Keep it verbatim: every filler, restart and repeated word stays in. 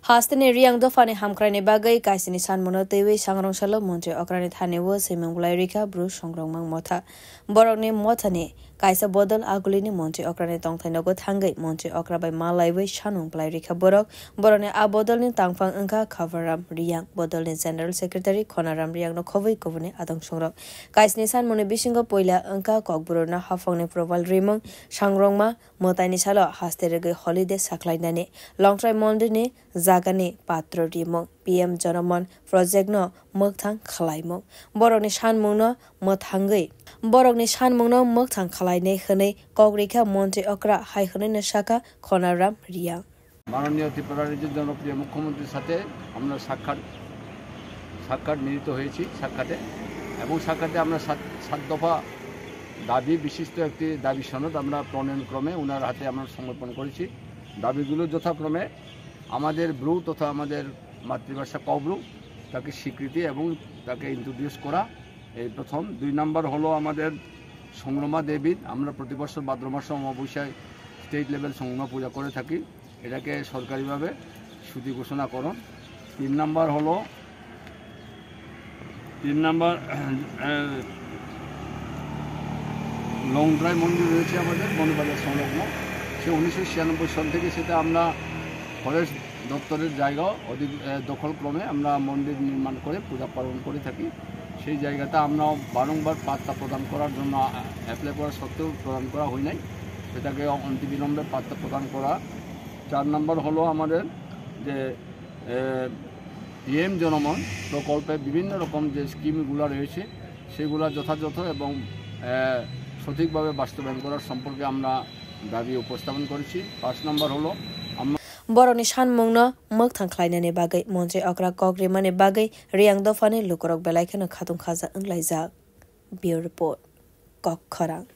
Hasteni Riyang dophani hamkraini bagwi kaisini sanmungno twiwi sangrong salo montri okrani thani o swimung bwlai rikha Bru Songrongmang Motha. Borokni mothani kaisa bodol agulini montri okrani tongthai nogo thangwi montri okra bai malaiwi sanmung bwlai rikha borok. Borokni a bodolni tangphang wngkha Khabaram Riyang, bodolni General Secretary Khonaram Riyangno khobwi kubuni adong songrok. Kaisini sanmungni bisingo puila wngkha Kokborokno haphangni probal rimung, sangrongma, mwtaini salo haste rwgwi holiday sakhlainani, Longtrai mondirni jagani patro rimung, P M Jonoman project no mwkthang khwlaimung, borokni sanmungno mwthangwi, borokni sanmungno mwkthang khwlainai hwnwi kok rikha montri okra, hai hwnwino sakha Khonaram Riyang. মাননীয় ত্রিপুরা রাজ্যের জনপ্রিয় মুখ্যমন্ত্রীর সাথে আমরা সাক্ষাৎ সাক্ষাৎ মিলিত হয়েছি সাক্ষাতে, এবং সাক্ষাতে আমরা সাত সাত দফা দাবি বিশিষ্ট একটি দাবি সনদ আমরা প্রণয়ন ক্রমে ওনার হাতে আমরা সমর্পণ করেছি। দাবিগুলো যথাক্রমে আমাদের ব্রু তথা আমাদের মাতৃভাষা কব্রু, তাকে স্বীকৃতি এবং তাকে ইন্ট্রোডিউস করা, এই প্রথম। দুই নাম্বার হলো আমাদের সংগ্রামা দেবীর, আমরা প্রতি বছর ভাদ্র মাসে অমাবস্যায় স্টেট লেভেল সংগ্রামা পূজা করে থাকি, এটাকে সরকারিভাবে ছুটি ঘোষণা করুন। তিন নাম্বার হলো তিন নাম্বার, আহ, লংড্রাই মন্দির রয়েছে আমাদের মৌলভীবাজার সংলগ্ন। সে উনিশশো ছিয়ানব্বই সাল থেকে সেটা আমরা ফরেস্ট দপ্তরের জায়গা অধি-, আহ, দখল ক্রমে আমরা মন্দির নির্মাণ করে পূজা পালন করে থাকি। সেই জায়গাটা আমরা বারংবার পাত্তা প্রদান করার জন্য, আহ, অ্যাপ্লাই করা সত্ত্বেও প্রদান করা হয় নাই। সেটাকে অনতিবিলম্বে পাত্তা প্রদান করা। চার নম্বর হলো আমাদের যে এ, পি এম জনমন প্রকল্পে বিভিন্ন রকম যে স্কিমগুলো রয়েছে, সেগুলো যথাযথ এবং, এ, সঠিকভাবে বাস্তবায়ন করার সম্পর্কে আমরা দাবি উপস্থাপন করেছি। পাঁচ নম্বর হলো আমরা Borokni sanmungno mwkthang khlainani bagwi montri okra kok rimani bagwi Riyang dophani lukurok belai kheno khatung khaja wnglaijak. Bureau Report, Kok Khorang.